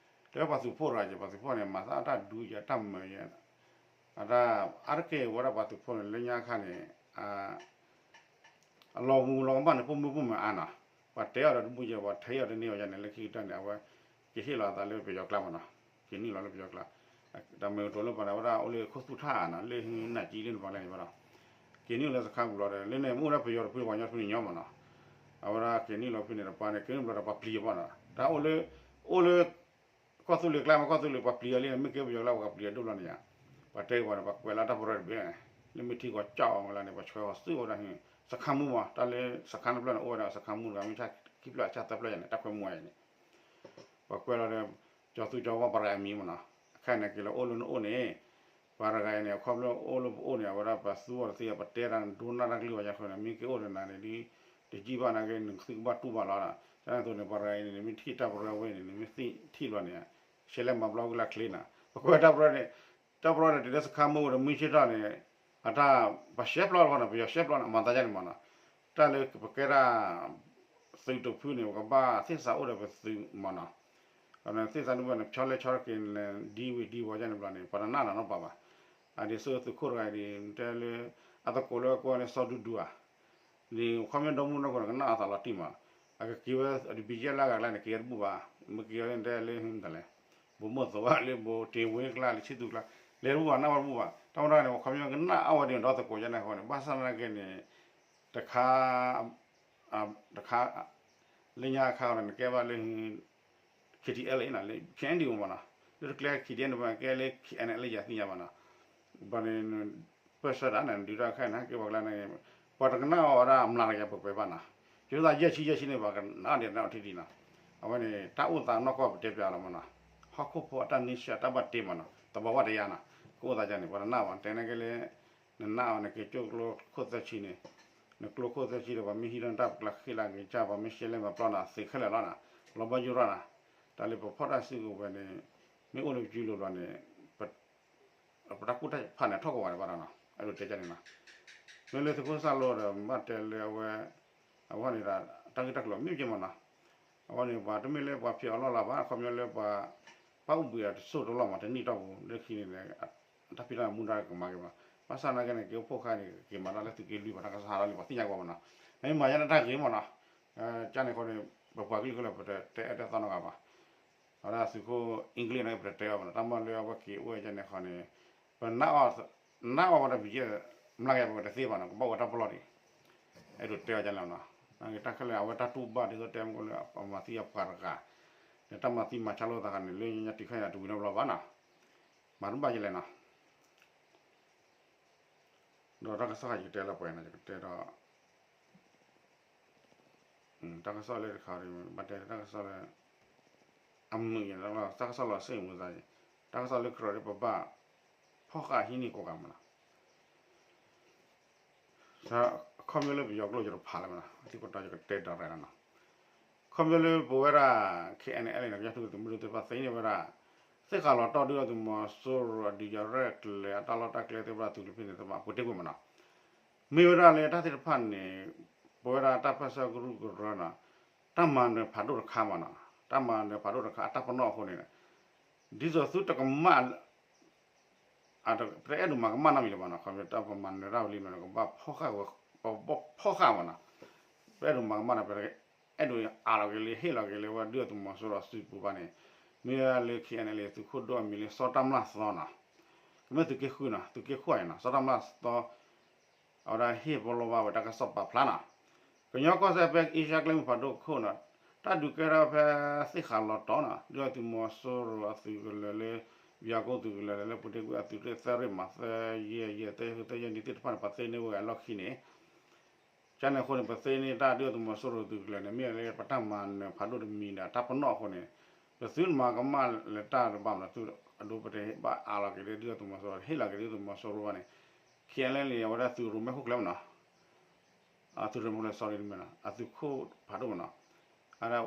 တဲဝဲပှၤသုးဖိတဂၤယဲ ပှၤသုးဖိန့ၣ် မၤသးအတၢ်ဒူယဲ အတၢ်မၤယဲ, အတၢ်အါတက့ၢ်ဝဲဒၣ်ပှၤသုးဖိန့ၣ် လၢညါခါန့ၣ် အလီၤမူလီၤကမၣ်န့ၣ် ပိာ်မုၣ်ပိာ်မၢၤအါနီၤ, ပှၤတဲအီၤဒီးတဘူၣ်ယဲ ပှၤထဲအီၤတန့ၢ်အီၤယဲန့ၣ် လၢခံကတၢၢ်န့ၣ် အဝဲ က့ၤဟ့ၣ်လီၤအသးလၢပယီၤကျါမးနီၤ, က့ၤနုာ်လီၤလၢပယီၤကျါ, တၢ်မ့ၢ်ကတိၤလၢပှၤန့ၣ် ဝဲဒၣ်အိၣ်လၢခိၣ်သူၣ်ထၣ်နီၤ လၢနၢ်ကံလၢနပှၤလဲၣ်န့ၣ်ဘၣ်ဒီး, က့ၤနုာ်လၢစခါပူၤလီၤဒီး လၢန့ၣ်မ့ၢ်အိၣ်ဒၣ်ပယီၤတဖုပှၤကညီတဖုန့ၣ်ညီမးနီၤ, အဝဲဒၣ်က့ၤနုာ်လီၤဖဲန့ၣ်တပၤန့ၣ် က့ၤနုာ်ဘျီဒီးပှၤပျံၤအီၤဘၣ်နီၤ, တၢ်အိၣ်လၢ အိၣ်လၢ ကီၢ်သူလ့ၤကျါမး ကီၢ်သူလ့ၤပှၤပျံၤအီၤလံန့ၣ် မ့ၢ်က့ၤပယီၤကျါပှၤကပျံၤအီၤဒိၣ်ဘျီန့ၣ်ဧါ, ပှၤတဲပှၤန့ၣ် ပှၤကွဲးလၢတၢ်ပရၢတဘ့ၣ်န့ၣ် လၢမ့ၢ်ထံကီၢ်ကၠီၣ်အီၤမးလၢန့ၣ် ပှၤဆှၢအီၤသုးဝဲဒၣ် စခါမူမး တၢ်လၢစခါတဖျၢၣ်န့ၣ် အိၣ်ဝဲဒၣ်စခါမူတဂၤ မ့ၢ်ခံဖျၢၣ်အဆၣ်သၢဖျၢၣ်ယဲန့ၣ် တၢ်ခွဲမူယဲန့ၣ် ပှၤကွဲးလီၤဒီး ကၠီၤသူကၠီၤဝါပှၤတဂၤအမံၤမးနီၤ, အခါန့ၣ်က့ၤလၢအိၣ်လၢနအိၣ်န့ၣ် ပှၤတဂၤအံၤန့ၣ် အခီဖျိအိၣ်လၢပအိၣ်န့ၣ် အဝဲဒၣ်ပှၤသူအီၤတသ့ ပတဲတၢ်ဒိနၢ်တၢ်ကလုၢ်ဘၣ်ယါဃိန့ၣ် မ့ၢ်က့ၤအိၣ်ဒီးနၤန့ၣ်ဒ် တယံာ်ဘၣ်နာ်က့ နသုကဘၣ်တူၢ်ဘၣ်လီၤ, ကန့ၣ်အသိးန့ၣ် ပှၤတဂၤအံၤန့ၣ် နမ့ၢ်ထံၣ်တၢ်ပရၢဝဲန့ၣ် နမ့ၢ်ထံၣ်လီၤန့ၣ် ရှဲလဲၣ်မၤဘျီကလၢ်ချ့နီၤ, ပကွဲးတၢ်ပရၢ တၢ်ပရၢန့ၣ် တုၤလၢစခါမူဒီးမုၢ်ဆ့ၣ်ထီၣ်န့ၣ် အတၢ် ပှၤရှဲပျီလီၤနီၤ ပယီၤရှဲပျီန့ၣ် အမၤသးဒ်န့ၣ်မးနီၤ, တၢ်လၢပကဲဒၣ် သုးတဖုန့ၣ် ပကဘၣ်သ့ၣ်သးအိၣ်ဒီးပသုးမးနီၤ, သ့ၣ်သးန့ၣ်ဘၣ်န့ၣ် ဖျီလဲၣ်ဆီတက့ၤန့ၣ် ဒ်ဝံၤဒ်ဝီၤယါန့ၣ်ဘျီန့ၣ် ပှၤတနာ်နီၤနီတပၤဘၣ်, အဒ်သိးသုးခိၣ်တဂၤအံၤဒ် တဲလၢ အသကိးလၢအကိးန့ၣ်စီၤဒူဒူဧါ န့ၣ် ခီဖျိဒီမုၢ်နီၢ်ခိန့ၣ် ကနၣ်အသးလီၤတံၢ်မး, အကက့ၤဝဲ အဒုးဘံယဲၢ်လၢအဂၤကျါန့ၣ် က့ၤဝဲတဘူၣ်ဘၣ်, မ့ၢ်က့ၤဝဲန့ၣ်တဲလၢ မတၤလဲၣ်, ဘိးမိၢ်သိးဘၣ်လၢဘိးတ့ၢ်ဝ့ကျါ လၢဆံသူကျါ, လဲၤတဘူၣ်ဘၣ် နၢ်ဝဲတဘူၣ်ဘၣ်, တၢ်မ့ၢ်တၢ်န့ၣ် ခီဖျိကနၣ်အါဝဲဒ်န့ၣ်ဒီးသကိးယဲၢ်န့ၣ်အဃိန့ၣ် ဘၣ်ဆၣ်သနာ်က့န့ၣ် တခါ တခါ လၢညါခါန့ၣ် နကဲဘၣ်လၢ KTLA နီၤ လၢ KNDO မးနီၤ, လၢတကျဲ KTLA န့ၣ် ကဲလၢ KNLA ယၤသ့ၣ်ညါဘၣ်နီၤ, ဘၣ်န့ၣ် ပၢၢ်ဆၢတၢ်န့ၣ် ဒုးတၢ်ခဲန့ၣ် ဟဲက့ၤပှၤကျါန့ၣ် ပှၤတကနၣ်အီၤဝဲဒၣ်မျးတဂၤပှဲၤပှဲၤဘၣ်နီၤ, ကၠိသးယဲၢ်ဆံယဲၢ်ဆံန့ၣ် ပှၤကနၣ်ဒ်န့ၣ်အီၤထံထံနီၤ, အဝဲန့ၣ် တၢ်အိၣ်သးနီၢ်ကီၢ်ပတဲပျးလီၤမးနီၤ, ဟီၣ်ခိၣ်ဖိအတၢ်န့ဆၢၣ်တၢ်ဘၣ်တ့မးနီၤ သဘာဝတရားနီၤ, ကအိၣ်သးယါန့ၣ် ပှၤတနာ်ဘၣ် တဲနာ်က့လၢ နနာ်အီၤန့ၣ် က့ၤကၠိကျိခိၣ်သၢဆံန့ၣ်, နကျိခိၣ်သၢဆံဒီး ပှၤမ့ၢ်ဟံးထီၣ်နတၢ်ပကျါဃ့လၢက့ၤကၢ် ပှၤမ့ၢ်ရှဲလဲၣ်မၤပျီနၤ သ့ခဲလၢာ်လီၤနီၤ, လီၤဘီယူၤရၣ်နီၤ, တၢ်လၢပဖီၣ်တၢ်စုကဝဲၤန့ၣ် မ့ၢ်အိၣ်လၢပစုလိၤဘျီန့ၣ် ပတၢ်ကူၣ်တၢ်ဖးန့ၣ် ထီၣ်ကဝီၤန့ၣ်ဘၣ်ဒီးနီၤ, အဲၣ်ဒိးတဲကန့ၣ်နီၤ, မ့ၢ်လၢသုးခိၣ်စၢ်လိဒီး ဘၣ်တဲလၢအဝဲ အဝဲန့ၣ်ဒီး တၢ်ဂ့ၢ်တၢ်ကျိၤမ့ၢ်က့မးနီၤ, အဝဲန့ၣ် ပှၤတမ့ၢ်လၢပှၤဖံးအီၤလီၢ်လၤဘၣ် အခီပညီလၢပှၤ ပၣ်အူၣ်ဘှံးအီၤတစိၢ်တလီၢ်မး တနံၣ်တီၢ်ပူၤ လၢခံန့ၣ် တၢ်ဖံးတၢ်မၤမူဒါကမၤက့ၤဘၣ်, ဘၣ်ဆၣ်နာ်က့န့ၣ် က့ၤအိၣ်ဖှိၣ်ခါန့ၣ် က့ၤမၤတၢ်လၢသုးက့လွံၢ်ဘၣ် တၢ်ကစီၣ်ဟးထီၣ်လံ ပှၤသ့ၣ်ညါကွၢ်မးနီၤ, နမ့ၢ်မၤယါန့ၣ်တၢ်ဂ့ၤမးနီၤ, ကန့ၣ်အဃိန့ၣ် ပပှၤကလုာ်ကလၢာ် ပတတဲအဲၣ်တဲသီနီတဂၤဘၣ်, အဝဲဒၣ်သုးခိၣ် English န့ၣ် ပတတဲအီၤဘၣ်နီၤ, တၢ်မ့ၢ်လၢအဝဲက့ၤအိၣ်ဝဲကန့ၣ်အဃိန့ၣ် ပနာ်အီၤ နာ်အီၤဝဲဒၣ် ဘံယဲၢ် မျးကယၤ ပကတသ့ဘၣ်နီၤ, ကဘၣ်ဝဲတၢ်ပလီၢ်ဒံး, အဲၣ်ဒိးတဲအီၤကလဲၣ်နီၤ, တၢ်ခဲလၢာ် အဝဲတၢ်တူၢ်ဘၣ်ဒ်သိးတဲမ့ၢ်လၢ အမၤသံအပှၤတဂၤ, ဒီးတၢ်မၤသံမၤဆါလိာ်သးခါန့ၣ် လၢညါတံၤခါအံၤတဝံၤနီတဘျီဘၣ်နီၤ, မၤတဘၣ်ယလဲၣ်နီၤ, ဒီးတၢ်ကစီၣ်ယကတဲလၢပှဲၤနီၤ ယကတဲဒီး တၢ်ကစီၣ်လၢတခါဒီး ဘၣ်တဲတၢ်ကစီၣ်လၢ အမုာ်တၢ်ကစီၣ်လီၤစ့ၣ်မူသးန့ၣ်, တၢ်ကစီၣ်လၢကြၢးဒီးပဘၣ်ဖီၣ်ဃာ်ဟံးန့ၢ်ကိးဂၤမးနီၤ. ခီဖျိလၢပယီၤကျိာ်ယတဖးလၢၤမးနီၤ, အသံၣ်ကတီၤယကတဲဒီးရဲၣ်လီၤနီၤ. ခီဖျိလၢပဝဲဒၣ် K N L န့ၣ် ကညီထူၣ်က့ၤသုးမုၢ်ဒိၣ်သ့ၣ်တဖၣ်သ့န့ၢ်ဝဲဒၣ် သ့ၣ်ဃာ်လီၤတီၢ်ဒုၣ်ဒါသုးမီၤစိရိၤ အဒုးယၤရဲၣ်ကျဲၤ အတၢ်လီၢ်တၢ်ကျဲသ့ၣ်တဖၣ် သုးကလၢၤဖဲန့ၣ်သ့ၣ်တဖၣ် ပူၤတ့ၢ်ကွံာ်မးနီၤ. မ့ၢ်ဝဲဒၣ်လၢတၢ်သ့ၣ်တဖၣ်န့ၣ် ပဝဲဒၣ်တၢ်ပၢၢ်ဆၢကရူၢ်ကရၢနီၤ, တၢ်မၤနၢၤဖးဒိၣ်တခါမးနီၤ, တၢ်မၤနၢၤဖးဒိၣ်တခါအတၢ်ပနီၣ်အဃိန့ၣ် ဒ်သိးသုတကမၣ် ပတအဲၣ်ဒိးမၤကမၣ်နီတမံၤလၢၤဘၣ်နီၤ, ခီဖျိတၢ်ပမၤနၢၤတၢ်ဝံၤလံနီၤ ကဘၣ်ဖီၣ်ဃာ်ဝဲ, ပဖီၣ်ဃာ်မးနီၤ, ပအဲၣ်ဒိးမၤကမၣ်ဒီး ပအဲၣ်ဒိးအးလီၤက့ၤလံ ဟ့ၣ်လီၤက့ၤလံ ဝဲဒုၣ်ဒါသုးမီၤစိရိၤအစုပူၤဘၣ်န့ၣ်, မ့ၢ်ဝဲဒၣ်လၢ K N L A သုးခိၣ်ဒိၣ်အမံၤလၢစီၤတၢ်မျၢ်သီနီၤ, ကမ့ၢ်သုးက့ဃုနီၤ, သုးက့ဃုအံၤနီၤ စီၤတၢ်မျၢ်သီ အဝဲဒၣ်ဟ့ၣ်ပလီၢ်ဘၣ်ဝဲတၢ်ကစီၣ်ပာ်ဖျါနီၤ, ကညီကီၢ်စဲၣ်ဖဲအ့ရှါကျဲမုၢ်ဖးဒိၣ်ခိၣ်နီၤ, တၢ်ဒုးကဲထီၣ်ဖဲသ့ၣ်ဃာ်လီၤတီၤနီၤ, ဒုၣ်ဒါသုးမီၤစိရိၤအသုးကလၢၤလၢ ယၤကိၣ်သုးကလၢၤလၢ ပူၤတ့ၢ်ကွံာ်အသုးရ့ၣ်သၢရ့ၣ်မး သၢယဲၢ်ယဲၢ် သၢယဲၢ်ဃု သၢယဲၢ်နံၣ်သ့ၣ်တဖၣ်န့ၣ် ပှၤသ့န့ၢ်ဝဲအလီၢ်ခံန့ၣ် ကန့ၣ်အဃိန့ၣ် ပသ့န့ၢ်တၢ်ဒုၣ်ဒါသုးမီၤစိရိၤသုးကလၢၤန့ၣ် မ့ၢ်လၢပတၢ်မၤနၢၤဖးဒိၣ်တမံၤဒီးတၢ်ပနီၣ်အဃိန့ၣ်, ပသုတမၤကမၣ်လၢတၢ်တဘၣ်မး သုအဒိပတဲဘၣ်အးလီၤက့ၤလၢဒုၣ်ဒါသုးမီၤစိရိၤ ဟ့ၣ်လီၤက့ၤဒုၣ်ဒါသုးမီၤစိရိၤန့ၣ် K N L A အဝဲဒၣ်သုးရိၣ်မဲခိၣ်ကျဲမးနီၤ, သုးရိၣ်မဲခိၣ်ကျဲ sorry တမ့ၢ်နီၤ အသုးခိၣ်ဖးဒိၣ်မးနီၤ, အဝဲဒၣ်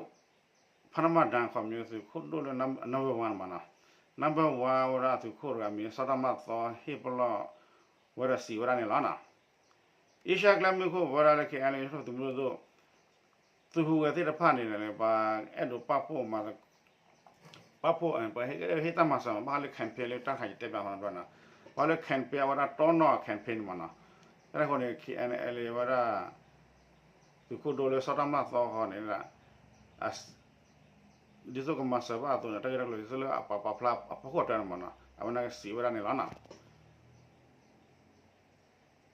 ဖးနမၢ်ဒၣ်ခီပညီသုးခိၣ်ဒိၣ်လၢ number one မးနီၤ, number one ဝဲဒၣ်သုးခိၣ်တဂၤမံၤ စီၤတၢ်မၢ်သီဟ့ၣ်ပလီၢ်ဝဲဒီးစံးဝဲဒၣ်န့ၣ်လီၤနီၤ, အ့ရှါကျဲမုၢ်ခိၣ် ပဝဲဒၣ်လၢ K N L A သုးမုၢ်ဒိၣ် သုးဟူးဂဲၤသ့ၣ်တဖၣ်န့ၣ် ပှၤအဲၣ်ဒိးပာ်ဖှိၣ်မး ပာ်ဖှိၣ် ပှၤဟ့ၣ်တၢ်မၤစၢၤမး ဘၣ်ဃးလၢ campaign လၢတၢ်တခါယတဲဘၣ်မးနီၤ, ပှၤလၢ campaign အဝဲဒၣ်တီနီၢ် campaign မးနီၤ, တၢ်န့ၣ်အဃိန့ၣ် K N L A ဝဲဒၣ် သုးခိၣ်ဒိၣ်လၢစီၤတၢ်မၢ်သီဃီန့ၣ် ဒ်သိးကမၤစၢၤဘၣ်အသိးန့ၣ် တၢ်ဂ့ၢ်တၢ်ကျိၤဒ်သိးလၢအပာ်ပာ်ဖျါအဖီခိၣ်တဲန့ၣ်မးနီၤ အဝဲန့ၣ်ကစံးဝဲဒၣ်န့ၣ်လီၤနီၤ,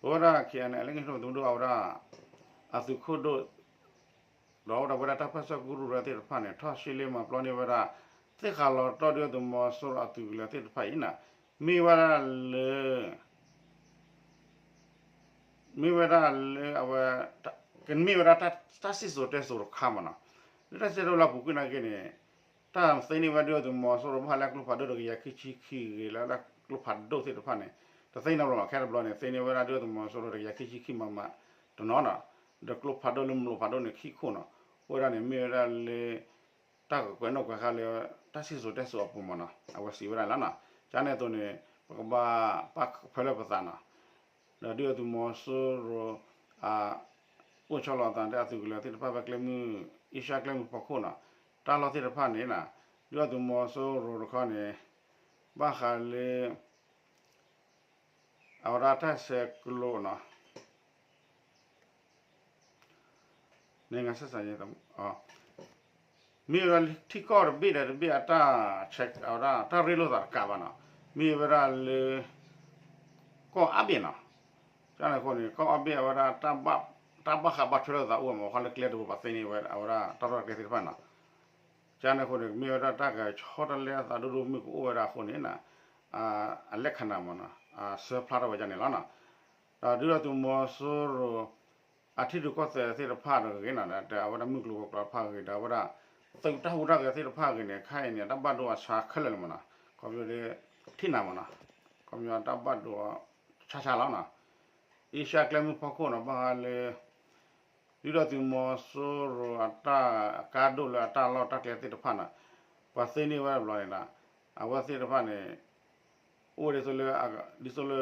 ပဝဲဒၣ် K N L A သုးမုၢ်ဒိၣ်အဝဲဒၣ် အသုးခိၣ်ဒိၣ် ဒီးအဝဲဒၣ်တၢ်ပၢၢ်ဆၢကရူၢ်ကရၢသ့ၣ်တဖၣ်န့ၣ် ထီၣ်ရှဲလၢမၤပျီန့ၢ်ဝဲဒၣ် သ့ၣ်ဃာ်လီၤတီၢ်ဒုၣ်ဒါသုးမီၤစိရိၤအသုးကလၢၤသ့ၣ်တဖၣ်အံၤန့ၣ် မ့ၢ်ဝဲဒၣ်လၢ မ့ၢ်ဝဲဒၣ်လၢအဝဲ ကမ့ၢ်ဝဲဒၣ်တၢ်စံၣ်စိၤတဲစိၤတခါမးနီၤ, လၢတၢ်စံၣ်စိၤတဲစိၤလၢအပူၤကွံာ်နာ်က့န့ၣ် တၢ်သ့န့ၢ်ဝဲဒၣ်ဒုၣ်ဒါသုးမီၤစိရိၤ ဘၣ်ဃးလၢကျိဖးဒိၣ်တကယၤခံဆံခံဂ့ၤ လၢကျိဖးဒိၣ်သ့ၣ်တဖၣ်န့ၣ် တသ့န့ၢ်ဘၣ်မးနီၤ, ခဲတဘျီန့ၣ် သ့န့ၢ်ဝဲဒၣ်ဒုၣ်ဒါသုးမီၤစိရိၤတကယၤခံဆံခံမးမးတနီၤနီၤ, ဒီးကျိဖးဒိၣ်လၢမျိာ်ဖးဒိၣ်န့ၣ်ခံခိၣ်နီၤ, အိၣ်ဝဲဒၣ်န့ၣ်မ့ၢ်ဝဲဒၣ်လၢ တၢ်ကကွဲးနီၣ်ကွဲးဃါလၢ တၢ်စံၣ်စိၤတဲစိၤအပူၤမးနီၤ, အဝဲစံးဝဲဒၣ်လီၤနီၤ, ကန့ၣ်အသိးန့ၣ် ပကဘၣ်ပာ်ဖဲလၢပသးနီၤ, ဒီးဒုၣ်ဒါသုးမီၤစိရိၤ အ အိၣ်ဆီလီၤအသးဒီးအသုးကလၢၤသ့ၣ်တဖၣ်ဖဲကျဲမုၢ် အ့ရှါကျဲမုၢ်ဖီခိၣ်နီၤ, တၢ်လီၢ်သ့ၣ်တဖၣ်န့ၣ်နီၤ, ဒုၣ်ဒါသုးမီၤစိရိၤတခီန့ၣ် ဘၣ်ဃးလၢ အဝဲဒၣ်တၢ်ဆဲးကျိးနီၤ မ့ၢ်ဝဲဒၣ်ထံကီၢ်တဘ့ၣ်ဒီးတဘ့ၣ်အတၢ်ဆဲး အဝဲဒၣ်တၢ်ရ့လိာ်သးတကးဘၣ်နီၤ, မ့ၢ်ဝဲဒၣ်လၢ ကီၢ်အါဘ့ၣ်နီၤ, ကန့ၣ်အဃိန့ၣ် ကီၢ်အါဘ့ၣ်အဝဲဒၣ် တၢ်ဘၣ်ဃးဘၣ်ထွဲလိာ်သးအိၣ်မး ခီလၢကျဲတဘိဘၣ်သ့န့ၢ်ဝဲအဝဲဒၣ်တၢ်လီၢ်တၢ်ကျဲသ့ၣ်တဖၣ်နီၤ, ကန့ၣ်အဃိန့ၣ် မ့ၢ်ဝဲဒၣ်တၢ်ကဆီတလဲအသးဒိၣ်ဒိၣ်မုၢ်ကအိၣ်ဝဲဒၣ်အဃိန့ၣ် အလဲၤခဏၤမးနီၤ အဆၢဖျါထီၣ်ဝဲဒၣ်န့ၣ်လီၤနီၤ, ဒီးဒုၣ်ဒါသုးမီၤစိရိၤ အထံရူၢ်ကီၢ်သဲးသ့ၣ်တဖၣ်တဂ့ၤနီၤ ဒီးအဝဲဒၣ်မုၢ်ကျိၤဝဲၤကျိၤတဖၣ်ဂ့ၤ ဒီးအဝဲဒၣ် သုးတၢ်ဟူးတၢ်ဂဲၤသ့ၣ်တဖၣ်ဂ့ၤန့ၣ် ခဲအံၤန့ၣ် တၢ်ဘၣ်ဒိအဆါခဲလၢာ်လီၤမးနီၤ, ခီဖျိလၢ ထံၣ်နၤမးနီၤ, ခီဖျိတၢ်ဘၣ်ဒိဆါဆါလီၤနီၤ, အ့ရှါကျဲမုၢ်ဖီခိၣ်နီၤ ဘၣ်ဃးလၢ ဒုၣ်ဒါသုးမီၤစိရိၤအတၢ်ကါဒိၣ်လၢအတၢ်လီၢ်တၢ်ကျဲသ့ၣ်တဖၣ်နီၤ, ပှၤသ့န့ၢ်ဝဲတဘျီန့ၣ်ဒီး အဝဲသ့ၣ်တဖၣ်န့ၣ် အိၣ်ဝဲဒ်သိးလၢ ဒ်သိးလၢ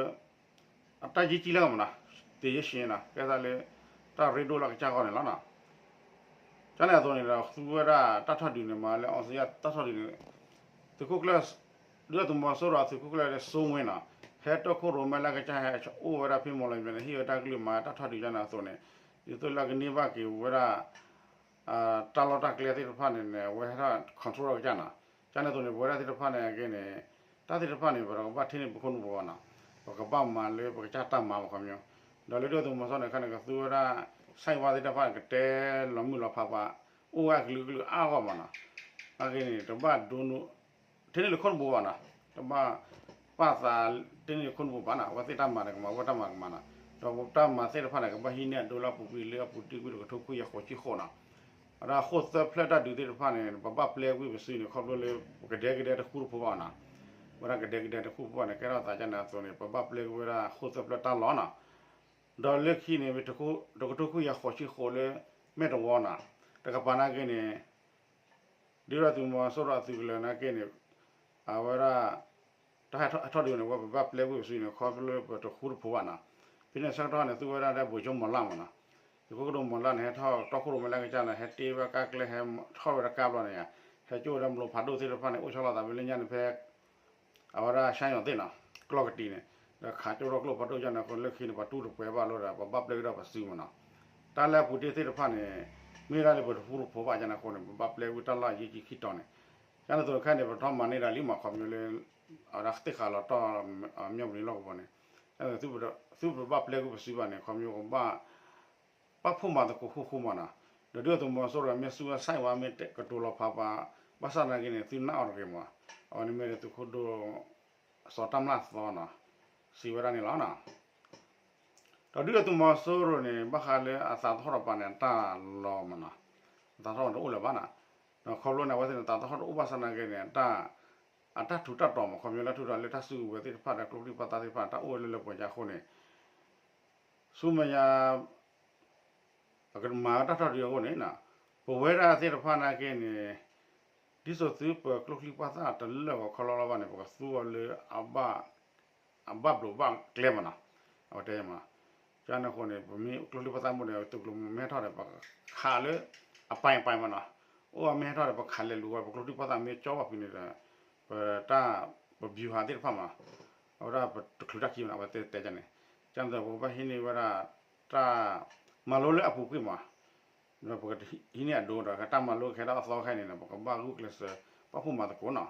အတၢ်ယံာ်ကံလၢကမနီၤ, တယံာ်ဆံးနီၤ ကဲသးလၢ တၢ်ရ့ဒိၣ်လၢကစၢ်ဂီၢ်န့ၣ်လီၤနီၤ, ကန့ၣ်အသိးန့ၣ်ဒီး သူဝဲဒၣ်တၢ်ထီၣ်ဒုးန့ၣ် မၤလၢ အောင်ဇေယျ တၢ်ထီၣ်ဒုးန့ၣ် သုးခိၣ်ကျၢၢ် ဒုၣ်ဒါသုးမီၤစိရိၤအသုးခိၣ်ကျၢၢ်လၢ စိုးဝင်းနီၤ, ဟဲတိၢ်ခိၣ်ရိၣ်မဲလၢကစၢ်ဟဲအိၣ်ဝဲဒၣ်ဖဲမီၢ်လီၤမ့ၢ်န့ၣ် ဟ့ၣ်ဝဲတၢ်ကလုၢ်မၤတၢ်ထီၣ်ဒုးကန့ၣ်အသိးန့ၣ် ဒ်သိးလၢကန့ၢ်ဘၣ်က့ၤဝဲဒၣ် တၢ်လီၢ်တၢ်ကျဲသ့ၣ်တဖၣ်န့ၣ်န့ၣ် အဝဲဟဲထီၣ် control ထီၣ်ကစၢ်နီၤ, ကန့ၣ်အသိးန့ၣ် ပဝဲဒၣ်သ့ၣ်တဖၣ်န့ၣ်အဂ့ၢ်န့ၣ် တၢ်သ့ၣ်တဖၣ်န့ၣ် ပတကဘၣ်ထံၣ်န့ၢ်ပခိၣ်နူာ်ပူၤဘၣ်နီၤ, ပကဘၣ်မၤလၢပကစၢ်တၢ်မၤဘၣ်ခီပညီ, ဒီးလၢဒုၣ်ဒါသုးမီၤစိရိၤန့ၣ် ခါန့ၣ် ကသူဝဲဒၣ် စဲးဝါသ့ၣ်တဖၣ် ကတဲလီၤမုၢ်လီၤဖးပှၤ အိၣ်ဝဲအကလုာ်ကလုာ်အါဂီၢ်မးနီၤ, အဂ့ၢ်န့ၣ် တဘၣ်ဒိ ထံၣ်န့ၢ်လၢခိၣ်နူာ်ပူၤဘၣ်နီၤ, တဘၣ် ပာ်သးထံၣ်န့ၢ်လၢခိၣ်နူာ်ပူၤဘၣ်နီၤ, အဝဲသ့ၣ်တၢ်မၤန့ၣ်ကမၤ အဝဲတၢ်မၤကမၤနီၤ, ဒီးတၢ်မၤသ့ၣ်တဖၣ်န့ၣ် ကဘၣ်ဟံးန့ၢ်အဒိလၢအပူၤကွံာ်လၢအပူၤတံၢ်ကွံာ်တကထိခွံကယၤဃိးဆံဃိးနီၤ, အဝဲဒၣ်ဃိၣ်သၢဖျၢၣ်တၢ်ဒုးသ့ၣ်တဖၣ်န့ၣ် ပဘၣ်ပျဲကွံာ်ပစုန့ၣ် ခီဖျိလၢ ပကဒဲကဒဲတဃူတဖိးဘၣ်နီၤ, ဝဲဒၣ်ကဒဲကဒဲတဃူတဖိးဘၣ်န့ၣ် ကဲထီၣ်သးဒ်န့ၣ်အသိးန့ၣ် ပဘၣ်ပျဲကွံာ်ဝဲဒၣ် ဃိၣ်သၢဖျၢၣ်တၢ်လီၢ်နီၤ, ဒီးလၢခံန့ၣ် တကထိခွံကယၤဃိးဆံဃိးလၢ မဲၢ်တဝီနီၤ, တကပၤနာ်က့န့ၣ် ဒ်သိးသုးမီၤစိရိၤအသုးကလၢၤနာ်က့န့ၣ် အဝဲဒၣ် တၢ်ဟဲထီၣ်ဒုးန့ၣ် ဝဲပဘၣ်ပျဲကွံာ်ပစုန့ၣ် ခီဖျိလၢပတဃူတဖိးဘၣ်နီၤ, ဖဲန့ၣ်ဆၢကတီၢ်န့ၣ် သုဝဲဒၣ်လၢ ဗိုလ်ချုပ်မော်လါမးနီၤ, သုးခိၣ်ဒိၣ်မော်လါန့ၣ် ဟဲထီၣ်တီခိၣ်ရိၣ်မဲလၢကစၢ်လၢ ဟဲတ့ဝဲကါကျဲ ဟဲထီၣ်ဝဲတကါဘျီန့ၣ် ဟဲကၠိဝဲဒၣ်မိၢ်လိၣ်ဖးဒိၣ်သ့ၣ်တဖၣ်န့ၣ် အိၣ်ဆီလီၤသးဖဲလၢညါန့ၣ်ဖဲ အဝဲဒၣ် ရှမ်းရွာသ့ၣ်နီၤ, ကျီၢ်ကတံၤန့ၣ် ဒီးခးကၠိထီၣ်ကျိဖးဒိၣ်ကန့ၣ်အဃိ လၢခံန့ၣ် ပှၤတူၢ်တပှဲၤဘၣ်လိာ်ဒီး ပဘၣ်ပျဲကဒီးပစုမးနီၤ, တၢ်လၢအပူၤတ့ၢ်သ့ၣ်တဖၣ်န့ၣ် မ့ၢ်ဒၣ်လၢပတဃူတဖိးဘၣ်ကန့ၣ်အဃိန့ၣ် ပဘၣ်ပျဲကွံာ်တၢ်လီၢ်ယံာ်ကံခံတီၤန့ၣ်, ကန့ၣ်သိးတခါန့ၣ် ပထီၣ်မၤန့ၢ်ဒၣ်လံမး ခီဖျိလၢ အဝဲဒၣ်သ့ၣ်ဃာ်လီၤတီၢ် မၠၣ်ဝတံၤလီၢ်ကဝီၤန့ၣ်, သုပဘၣ်ပျဲကွံာ်ပစုဘၣ်န့ၣ် ခီဖျိကဘၣ် ပာ်ဖှိၣ်မၤသကိးဃူဃူမးနီၤ, ဒီးဒုၣ်ဒါသုးမီၤစိရိၤမ့ၢ်ဆူၣ်ဝဲဆဲးဝဲမ့ၢ်ကတိၤလီၤဖးပှၤ ဘၣ်ဆၣ်သနာ်က့န့ၣ် သုနာ်အီၤတဂ့ၤမး, အဝဲန့ၣ်မ့ၢ်သုးခိၣ်ဒိၣ် စီၤတၢ်မျၢ်သီနီၤ, စံးဝဲဒၣ်န့ၣ်လီၤနီၤ, ဒီးဒုၣ်ဒါသုးမီၤစိရိၤန့ၣ် ဘၣ်ဃးလၢအသးသဟီၣ်တပၤန့ၣ် အတၢ်လီၤမးနီၤ, အသးသဟီၣ်တအိၣ်လၢၤဘၣ်နီၤ, ဒီးခီဖျိန့ၣ် အဝဲသ့ၣ်န့ၣ် သးသဟီၣ်တအိၣ်ဘၣ်ဆၣ်သနာ်က့န့ၣ် အတၢ်ထူးတၢ်တီၤမး ခီဖျိလၢထူးထီၣ်လၢတၢ်စုကဝဲၤသ့ၣ်တဖၣ်ဒီးကျိချံမျိာ်သၣ်သ့ၣ်တဖၣ် တၢ်အိၣ်ဝဲလၢလၢပှဲၤပှဲၤအဃိန့ၣ် ဆူမဲာ်ညါ ပကမၤတၢ်ထီၣ်ဒုးအဂီၢ်န့ၣ် ပဝဲဒၣ်သ့ၣ်တဖၣ်နာ်က့န့ၣ် ဒ်သိးသုပကျိချံမျိာ်သၣ်တလၢာ်ဂီၤခီလီၤလီၤဘၣ်န့ၣ် ပကသူအီၤလၢ အဘၣ်ဘျိးဘၣ်ကျဲမးနီၤ, အဝဲတဲမး, ကန့ၣ်အဃိန့ၣ် ပမ့ၢ်ကျိချံမျိာ်သၣ်မိၢ်န့ၣ် သုးကျိၤမ့ၢ်ဟဲထီၣ်ဒီး ပခးလၢ အပိုင်းပိုင်းမးနီၤ, အိၣ်အမ့ၢ်ဟဲထီၣ်ဒီး ပခးလဲၤလူၤဝဲ ပကျိချံမျိာ်သၣ်မ့ၢ်ကၠီဘၣ်ဖဲန့ၣ်ဒီး ပတၢ် ပဗျူဟာသ့ၣ်တဖၣ်မး အဝဲဒၣ်ပတချုးတၢ်ခံမးနီၤ အဝဲတဲတဲန့ၣ်, ကန့ၣ်သိးပကဘၣ်ဟံးန့ၢ်ဝဲဒၣ် တၢ်မၤလိလၢအပူၤကွံာ်မး ဒီးပကဟံးန့ၢ်အဒိဒီး တၢ်မၤလိကဟဲဒၣ်အသီခဲအံၤန့ၣ် ပကဘၣ်ဂုာ်ကျဲးစၢး ပာ်ဖှိၣ်မၤသကိးနီၤ,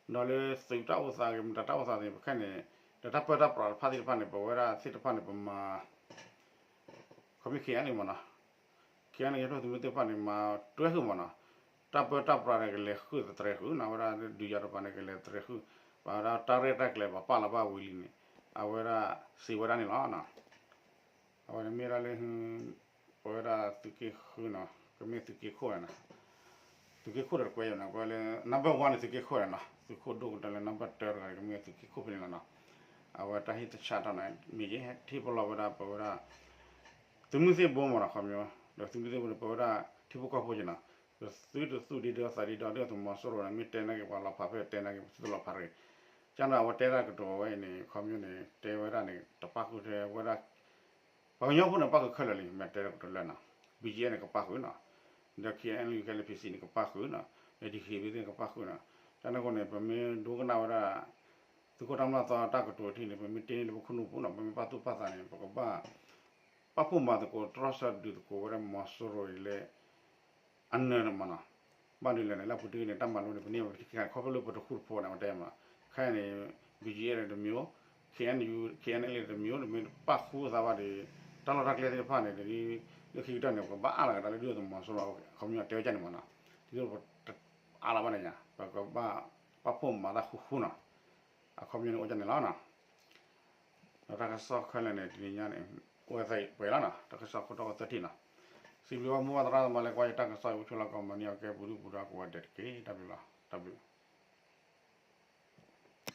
ဒီးလၢသုးတၢ်အိၣ်သးဂ့ၤ မတၤတၢ်အိၣ်သးဂ့ၤ ပခဲအံၤန့ၣ် ဒီးတၢ်ပၢတၢ်ပြးတဖၣ်သ့ၣ်တဖၣ်န့ၣ် ပဝဲဒၣ်သ့ၣ်တဖၣ်န့ၣ် ပမၤ ခီမ့ၢ် KNU မးနီၤ, KNU ကညီဒီကလုာ်သုးမုၢ်သ့ၣ်တဖၣ်န့ၣ် မၤတွဲဃုာ်မးနီၤ, တၢ်ပၢတၢ်ပြးန့ၣ် ကလဲၤဃုာ်သတြဲၤဃုာ်နီၤ, ဝဲဒၣ်ဒုးယၤတပၤန့ၣ် ကလဲၤသတြဲၤဃုာ်, ပှၤဝဲဒၣ်တၢ်ရဲၣ်တၢ်ကျဲၤပှၤပာ်လီၤဘၣ်ဝံၤလံန့ၣ် အဝဲဒၣ်စံးဝဲဒၣ်န့ၣ်လီၤ. အဝဲန့ၣ်မ့ၢ်ဒၣ်လၢ ပဝဲဒၣ်သုးက့ဃုနီၤ, ကမ့ၢ်သုးက့ခိၣ်န့ၣ်နီၤ, သုးက့ခိၣ်ဒီးတကွဲးယၤနီၤ, ကွဲးလၢ number one န့ၣ် သုးက့ခိၣ်န့ၣ်နီၤ, သုးခိၣ်ဒိၣ်ကတၢၢ်လၢ number two တဂၤန့ၣ် ကမ့ၢ်သုးက့ခိၣ်ဖဲန့ၣ်လီၤနီၤ. အဝဲတၢ်ဟ့ၣ်သဆၣ်ထီၣ်န့ၣ် မ့ၢ်ယဲၢ်ထံၣ်ပလီၢ်ဝဲဒၣ် ပဝဲဒၣ် သုးမုၢ်သံၣ်ဘိမးနီၤ ခီပညီ, ဒီးသုးမုၢ်သံၣ်ဘိန့ၣ် ပဝဲဒၣ်ထံဖိကီၢ်ဖိက့နီၤ, ပသုတသူၣ်ဒံးဒီးသးဒံးဒီး ဒုၣ်ဒါသုးမီၤစိရိၤန့ၣ် မ့ၢ်တဲနာ်က့ၤပှၤလီၤဖးဖဲတဲနာ်က့ၤ ပသုတလီၤဖးတဂ့ၤ. ကန့ၣ်ဒီးအဝဲတဲဒၣ်ကတိၤဝဲအံၤန့ၣ် ခီပညီန့ၣ် တဲဝဲဒၣ်န့ၣ် တပၣ်ဃုာ်ထဲဝဲဒၣ် ပှၤကညီဖိန့ၣ် ပၣ်ဃုာ်ခဲလၢာ်လံ မ့ၢ်တဲဒၣ်ကတိၤလၢနီၤ, BGF န့ၣ် ကပၣ်ဃုာ်နီၤ, ဒီး KNU KNLA PC န့ၣ် ကပၣ်ဃုာ်နီၤ, ဒီး DKBA သ့ၣ်န့ၣ် ကပၣ်ဃုာ်နီၤ. ကန့ၣ်အဃိန့ၣ် ပမ့ၢ်ဒိကနၣ်ဝဲဒၣ် သုးခိၣ်တၢ်မျၢ်သီတၢ်ကတိၤထံၣ်န့ၣ် ပမ့ၢ်တ့န့ၢ်လၢပခိၣ်နူာ်ပူၤနီၤ, ပမ့ၢ်ပာ်သူၣ်ပာ်သးန့ၣ် ပကဘၣ် ပာ်ဖှိၣ်မၤသကိး တြီဆၢဒုးသကိးဝဲဒၣ်မီၤစိရိၤအံၤလၢ အနၢၤမးနီၤ. ဘၣ်ဒုးလဲၣ်န့ၣ် လၢအပူၤတ့ၢ်န့ၣ် တၢ်မၤလိန့ၣ် ပန့ၢ်ဝဲပထံၣ်ခံခါ ခီဖျိလၢပတဃူတဖိးန့ၣ် အဝဲတဲမး, ခဲအံၤန့ၣ် BGF တမျိုး, KNU KNLA တမျိုး တမ့ၢ်ပာ်ဃုာ်အသးဘၣ်ဒီး တၢ်လီၢ်တၢ်ကျဲသ့ၣ်တဖၣ်န့ၣ် ဒ်လၢခံကတၢၢ်န့ၣ် ပကဘၣ်အါလီၤကဒါလၢဒုၣ်ဒါသုးမီၤစိရိၤ အခီပညီတဲဝဲဒ်န့ၣ်မးနီၤ. ဒ်သိးပတအါလီၤဘၣ်န့ၣ်ညါ ပကဘၣ်ပာ်ဖှိၣ်မၤတၢ်ဃူဃူနီၤ. အခီပညီန့ၣ်အိၣ်ဒ်န့ၣ်လီၤနီၤ. ဒီးတၢ်ကစီၣ်ခဲလၢာ်န့ၣ် တနံၤညါန့ၣ် အိၣ်ဝဲသ့ၣ်ပှဲၤလီၤနီၤ, တၢ်ကစီၣ်ခိၣ်တီအိၣ်သၢထံၣ်နီၤ. စံးဘျုးဘၣ်မိၢ်ပၢ်သရၣ်သမါလၢကွၢ်ယတၢ်ကစီၣ်အံၤ အိၣ်ဆူၣ်လီၤကီးမၤန့ၢ်အီၤကဲပူၤဒုၣ်ပူၤဒါကိးဂၤဒဲးတက့ၢ်. တၢ်ဘျုးလီၤ. တၢ်ဘျုး